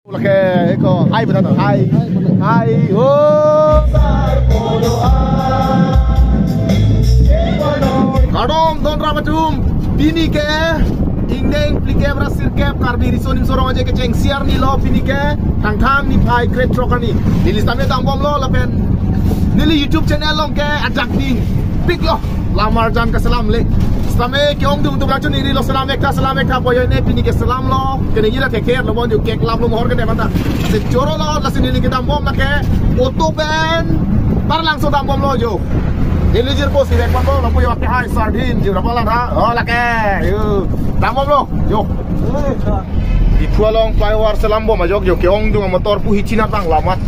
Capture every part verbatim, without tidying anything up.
Lake, eko, hai, beta, hai. Hai, ho. Kardom, don ram atum. Pini ke, ingdeng phlikep ra sirkep Karbi Riso Nimso Rong Aje kecheng siar ni lo pini ke, Thangthang niphai krethrok arni. Neli sitame dambomlo lapen neli YouTube channel along ke ajak dingpiklo. Lamar jan kaselam le. Sitame ke-ongdung atum rachun iri lo, selam ekta, selam ekta pu ajoine pini ke selamlo. Kene gila theker lo bon, jo keklam lo mohor ke dema ta. Se choro lo, lasi neli kedambom lake auto pen Taralangso dambomlo jo. Neli jirpo si vek man bo, lapu jo ake hai sardin jo, lapu lang ha. Oh, lake. Yo. Dambomlo jo. Diphu along flyover selam bom ajok jo, ke-ongdung amotor pu hichinat bang lamat.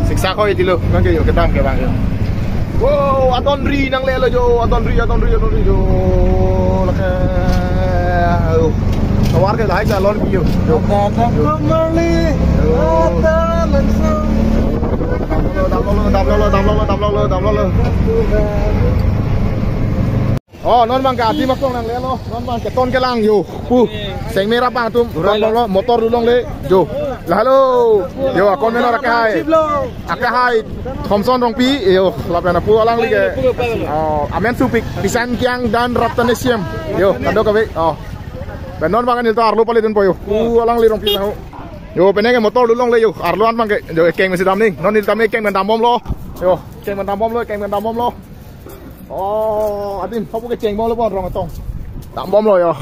Siksa ko itilo, nang ke jo kedam ke bang jo. Wow, adon ri nanglelo jo, adon ri, adon ri, adon ri jo. Lake. Ayo. Tovar ke lahai jalon pi jo. Jo. Kembali. Yo. Taralangso. Dambomlo, dambomlo, dambomlo, dambomlo, dambomlo. Oh, non bang ke adim akong nanglelo, non bang ke ton kelang jo. Pu, sengmera bang atum, rong lo, motor dulongle, jo. Lahelo, jo, akon menor ake hai. Ake hai, Thompson Rongpi, jo, lapen apu alangli ke. Oh, amen supik, Pisan Kiang dan Ratane Siam. Jo, kadokave, oh. Pen non bang neli ta arlo pale dunpo jo. Pu alangli Rongpi ho. Jo, penang ke motor dulongle jo, arlo an bang ke, jo, ekeng mesi dam ning. Non neli tame ekeng pen dambomlo. Jo, ekeng pen dambomlo, ekeng pen dambomlo. Oh, adim, lapu kecheng bomlo bon rong atong. Dambomlo jo.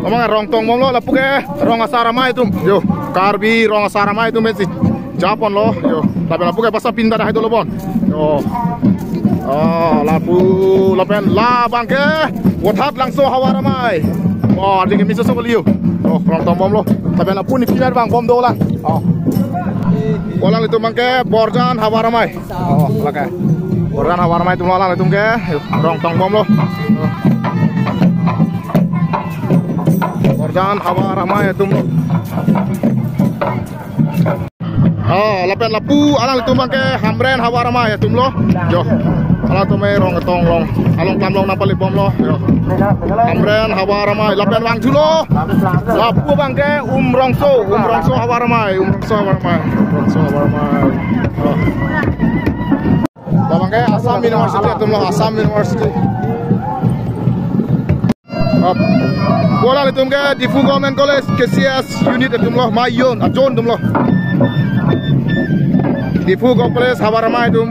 Amang rong tongbomlo, lapu ke rong asar amei atum. Jo, Karbi rong asar amei atum pensi japonlo, jo. Lapen lapu ke basa pinda dah itu lo bon. Jo. Oh, lapu lapen la bang ke Vothatlangso havar amei. Oh, adim ke miso so liu. Oh, rong tongbomlo. Lapen lapu ni pinar bang bom dolang. Oh. Alanglitum bang ke Borjan havar amei. Oh, lake. Borjan havar amei atum lo, alanglitum ke rong tongbomlo. Borjan havar amei atum lo. Oh, lapen lapu alanglitum bang ke Hamren havar amei atum lo. Jo. Alangtum rong atong along. Along klam along nangpale bomlo. Jo. Hamren havar amei lapen vangthulo. Lapu bang ke Umrongso, Umrongso havar amei, Umrongso havar amei, Umrongso havar amei. Oh. Labang ke Assam University atum lo, Assam University. Up. Pu alanglitum ke Diphu Government College, K C S unit atum lo, Mayon, ajon atum lo. Diphu Government College havar amei atum.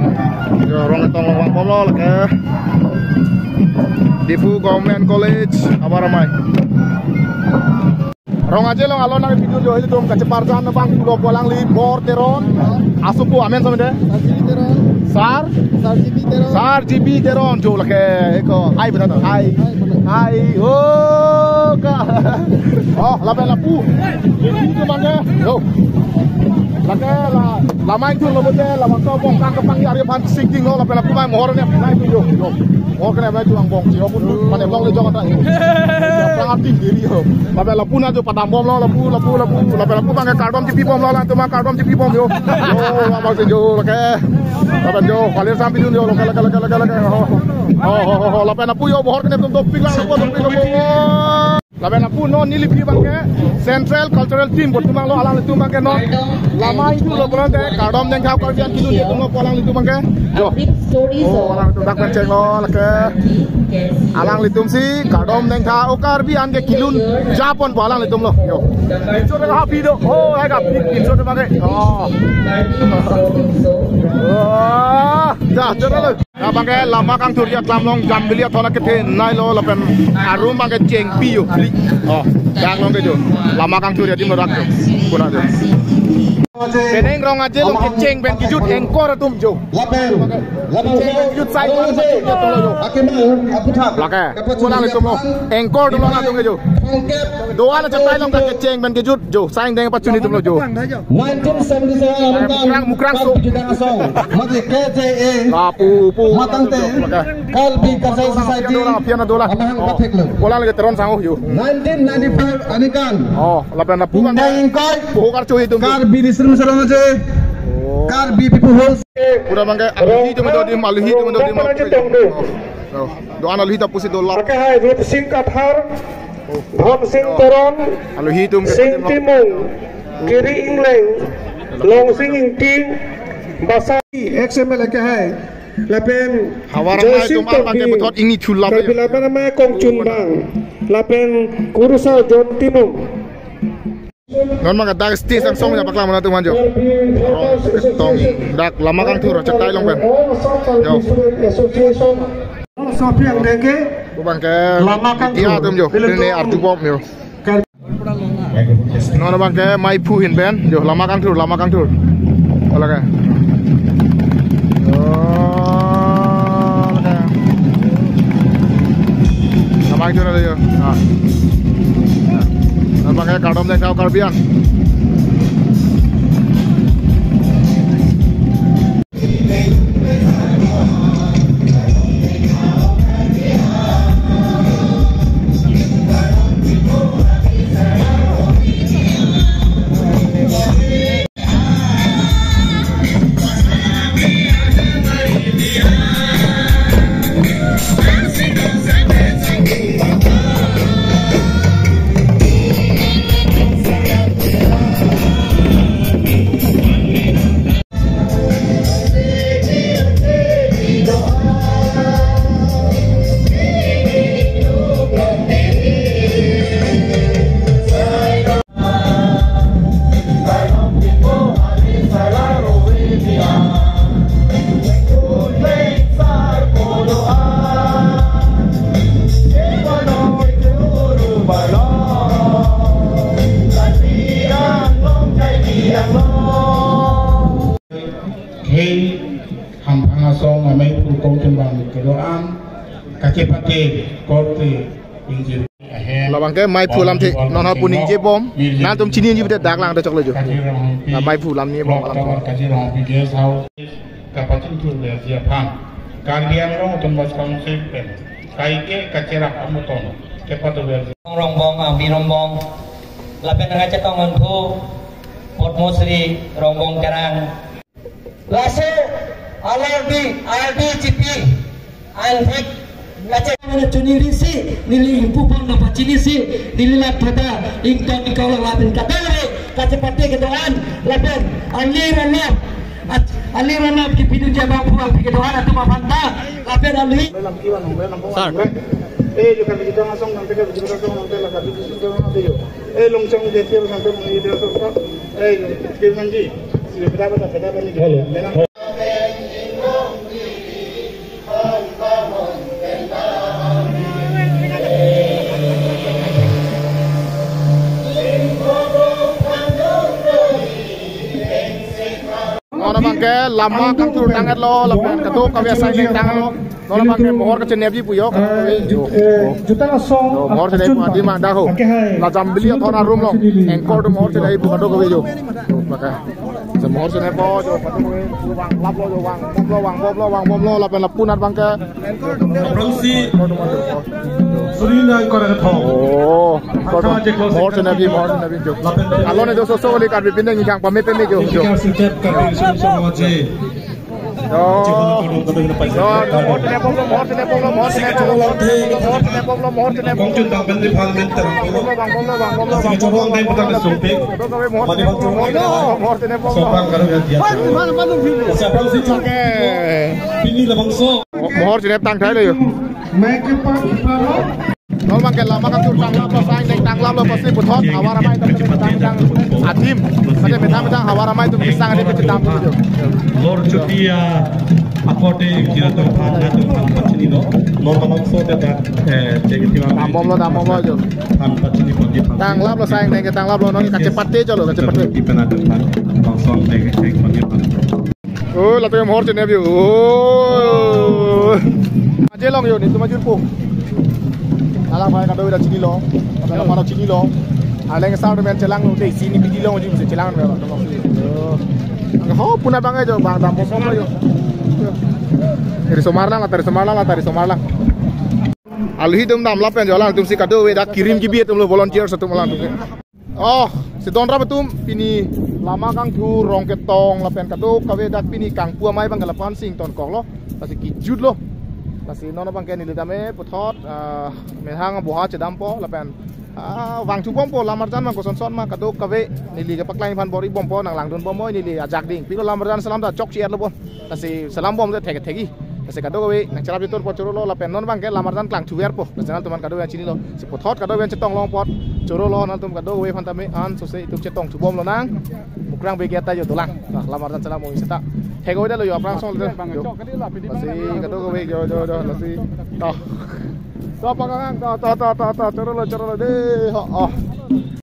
Jo, rong atong along vangbomlo lake. Diphu Government College havar amei. Rong Aje along alon nangpidun jo, ilitum kacheparjan abang pulo pu alangli Bor Teron. Asopo amen samede? Sar G B Teron. Sar? Sar G B Teron. Sar G B Teron. Jo lake eko. Hai beta to. Hai. Hai, beta. Hai. Oh, ka. Oh, lapen lapu. Itu bang ke. Yo. Lake la, la main tur lo bote, la bang to bong kang kepang ya ari pan singking lo, lapen lapu mai mohor ne, mai tu jo. Yo. Mohor kene mai tuang bong, jo pun, mane bong le jong ata. Yang arti diri yo. Lapen lapu na jo padambomlo, lapu, lapu, lapu, lapen lapu bang ke kardom chipibomlo, alangtum kardom chipibom jo. Jo, abang si jo, lake. Lapen jo, kalir sampidun jo, lake, lake, lake, lake, lake. Ho, ho, ho, ho, ho. Lapen lapu jo, mohor kene tum dopik lang, lapu, dopik, lapu. Lapen lapu non neli pi bang ke Central Cultural Team pu atum abang lo, alanglitum bang ke non. La main tur lo pulote kardom nangkha Karbi an kedun atum lo pu alanglitum bang ke. Jo. Oh, alangtum dak pen chenglo lake. Alanglitum si kardom nangkha o Karbi an ke kelun japon pu alanglitum lo. Jo. Pinso de ha pi do. Oh, hai ka pi, pinso de bang ke. Oh. Oh. Ja, jo lo. Labang ke lama kangthur ya klam along jambili athon akethe nai lo lapen arum bang ke chengpi jo phli. Oh, dak along ke jo. Lama kangthur ya adim dak jo. Kuna jo. Penang Rong Aje along kecheng pen kejut anchor atum jo. Lapen. Kecheng pen kejut sai ko atum jo. Lake. Kuna atum lo. Anchor atum lo atum ke jo. Do-an achetai along kecheng pen kejut jo. Saing deng pachuni atum lo jo. Nineteen seventy-seven Mukrang, Mukrang so. Mati K J A. Lapu, pu. Matangte. Karbi Cultural Society. Pian dolang, pian dolang. Amahang pathek lo. Olang lagi teron sangu yu. Nineteen ninety-five anikan. Oh, lapen lapu bang. Indai ingkoi. Buhukar chui atum. Karbi District Misalong aje. Oh. Karbi People House. Pura bang ke aluhi atum do adim, aluhi atum do adim. Oh. Oh. Do-an aluhi ta pusi do lap. Pakai hai Rup Singh Kathar. Dhon Singh Teron, Alohi atum ke Sing Timung, Kiri Ingleng, Longsing Ingti, Basa, ex M L A kehai, lapen Havar amei Joysing atum arlo abang ke Tokbi, puthot ingni chulap Karbi ajo. Lapen amei Kongchunbang, lapen Kurusar John Timung. Non abang ke dak stage angsong ya paklang mana tuman jo. Rongketong dak lama kangthur chetai long pen. Jo. Association. Sopi yang deke. Abang ke lama kangthur. Dia atum jo. Ini artu bom jo. Non abang ke maiphu ahin pen. Jo, lama kangthur, lama kangthur. Ola ke. Jo, ola ke. Lama kangthur ajo. Ah. Non abang ke Kardom Dengkau Karbi Ang. Hei, hamphang asong amei phu Kongchunbang kedo-an kachepate korte ingjir. Labang ke maiphu lamthe, non ha pu ningje bom, nangtum chiniji pute dak lang ta choklo jo. La maiphu lam ni bom alam. Kachirong P G S House kapachunthur le ji aphan Karbi Anglong Autonomous Council pen kaike kacherap amuton kepatu ver. Rongbong, Abi Rongbong, lapen nangkachetong anphu Padma Shri Rongbong Terang. Laso alardi R D G P anhek kachek mana chunirisi, neli ingpu pon nangpachinisi, neli lap thata ington ingkau lapen kadang re kachepate kedo-an lapen ali ranap, at-, ali ranap kipidun jabang puang pi kedo-an atum aphan ta lapen ali. Sir. Eh, juga kita langsung nanti ke juga langsung nanti lah, tapi di situ nanti yuk. Eh, Longchong dia tiap sampai menjadi apa? Eh, Kirmanji. Sudah berapa dah? Berapa ni? Hello. Non abang ke lama kangthur tang-etlo, lapen kadokave asai neng tanglo. Non abang ke mohor kachenepji pu jo. Eh, ju-, eh, juta asong. Jo, mohor chenep pu adim mang dak ho. Oke, hai. La Jambili athon arum along. Anchor atum mohor chenep pu kadokave jo. Jo, maka. Se mohor chenep pu jo, kadokave vang laplo jo, vang bomlo, vang bomlo, vang bomlo, lapen lapu-an abang ke. Aphrangsi suri nang kora ketho. Oh, mohor chenepji, mohor chenepji jo. Alone jo soso kali Karbi pindeng ni kang pame pame jo. Jo. Jo, mohor chenep bomlo, mohor chenep bomlo, mohor chenep bomlo, mohor chenep bomlo, mohor chenep bomlo. Kongchunbang Department terang. Vang bomlo, vang bomlo, vang bomlo. Mohor chenep bomlo. Oke. Pini labangso. Mo-, mohor chenep tang thai le jo. Non abang ke lama kangthur tanglaplo, sang neng tanglaplo, pasti puthot havar amei atum tang tang adim. Mate methang methang havar amei atum kesang adim kecedam jo. Lor Chutia akote kira atum aphan, atum aphan pachinilo. Lor abangso teta, eh, cek tima. Dam bomlo, dam bomlo jo. Aphan pachini pon aphan. Tanglaplo, sang neng tanglaplo, non kachepate cholo, kachepate. Di pen atum aphan. Bangso neng cek pon aphan. Oh, latum mohor chenep jo. Oh. Aje long jo, netum ajirpo. Alang pai kadokave ta chinilo. Kadokave ta chinilo. Aleng sar men chelanglo, te isi ni pidi long jo, se chelang lo. Oh. Ho, pu-an abang jo, bang dam bomlo jo. Tari somar lang, tari somar lang, tari somar lang. Alohi atum damlap pen jo, alangtum si kadokave dak kirim kibi atumlo, volunteers atum alangtum. Oh, si don rap atum pini lama kangthur Rongketong lapen kadokave dak pini kangpu amei abang ke lapu-an si ingtonkoklo. Lasi kejutlo. Lasi non abang ke neli tame puthot, ah, methang boha chedampo lapen Ah, vangthu bompo, lam arjan vang kosonson ma kadokave neli kepaklang aphan bor-i bompo, nang langdun bom oi neli ajak ding. Pilo lam arjan selam ta chokche-etlo bon. Lasi selam bom te thek thek-i. Lasi kadokave nang cherap chetur apot chorolo lapen non abang ke lam arjan klangthu verpo. Lasi nanglitum aphan kadokave chinilo. Si puthot kadokave chetong long apot chorolo, nanglitum kadokave aphan tame an sose itum chetongthu bomlonang. Mukrang bege ta jo dolang. Nah, lam arjan selam oi seta. Thek-oi detlo jo aphrang asong le. Jo. Lasi kadokave jo jo jo lasi. To. To pakangang to to to to to chorolo chorolo de. Ho, oh.